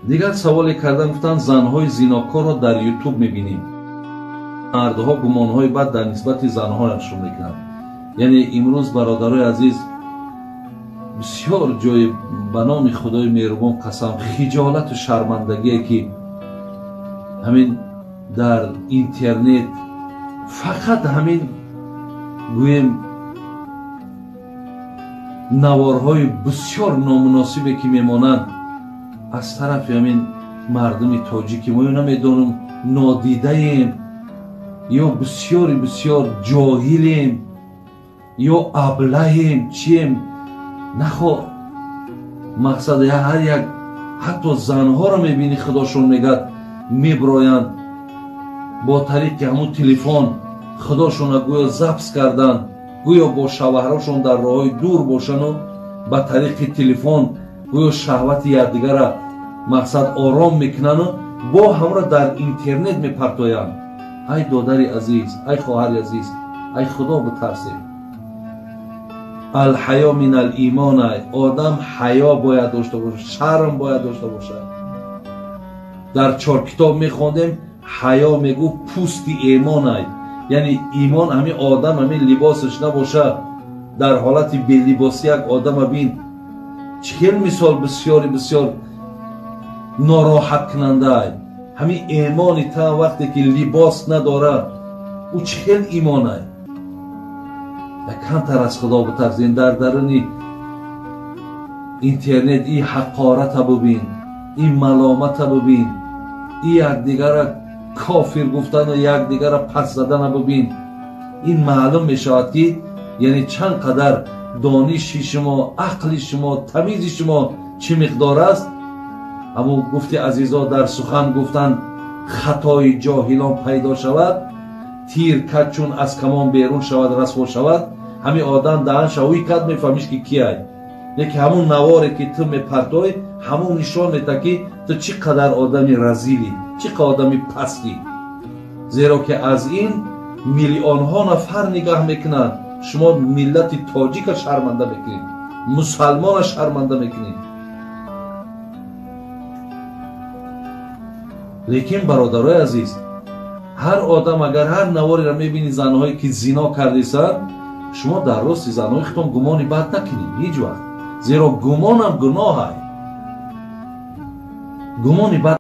Дигар саволе кардан гуфтанд, занҳои зинокорро дар ютуб мебинем, мардҳо гумонҳои бад дар нисбати занҳояшон мекунанд. Яъне имрӯз, бародарои азиз, бисёр ҷои ба номи Худои меҳрубон қасам, хиҷолату шармандагие ки ҳамин дар интернет фақат ҳамин гӯем наворҳои бисёр номуносибе ки мемонанд аз тарафи ҳамин мардуми тоҷики мо, ё намедонам нодидаем, ё бисёри бисёр ҷоҳилем, ё аблаҳем, чием, нахо мақсад ҳар як ҳатто занҳоро мебинӣ, худошон мегӯяд меброянд бо тариқи ҳамун телефон худошона гӯё запис карданд, гӯё бо шавҳарошон дар роҳҳои дур бошану ба тариқи телефон гӯё шаҳвати якдигара мақсад ором мекунану бо ҳамро дар интернет мепартоянд. Ай додари азиз, ай хоҳари азиз, ай Худо битарсем. Алҳаё мин алимон, одам ҳаё бояд дошта бошад, шарм бояд дошта бошад. Дар чор китоб мехондем, ҳаё мегӯ пӯсти имонай, яъне имон ҳамин одам ҳамин либосаш набошад, дар ҳолати белибосӣ як одама бин, чӣ хел мисол бисёри бисёр нороҳаткунандай. Ҳамин имони та вақте ки либос надорад, ӯ чӣ хел имонай? Камтар аз Худо битарсем. Дар даруни интернет и ҳақората бубин, и маломата бубин, и якдигара кофир гуфтану якдигара пас задана бубин. Ин маълум мешавад ки яъне чанд қадар дониши шумо, ақли шумо, тамизи шумо чӣ миқдор аст. Ҳамун гуфти азизо дар сухан гуфтан хатои ҷоҳилон пайдо шавад, тир кад чун аз камон берун шавад, расво шавад. Ҳамин одам даҳан шавӣ кад мефаҳмиш ки кияй, яке ҳамун наворе ки ту мепартой, ҳамун нишон медиҳад ки ту чӣ қадар одами разилӣ, чӣ қадар одами пастӣ. Зеро ки аз ин миллионҳо нафар нигаҳ мекунанд. Шумо миллати тоҷика шарманда мекунед, мусалмона шарманда мекунед. Лекин бародарои азиз, ҳар одам агар ҳар навореро мебинӣ занҳое ки зино кардисанд, шумо дар рости занҳои худтон гумони бад накунед ҳеҷ вақт, зеро гумонам гуноҳай. Гумони бад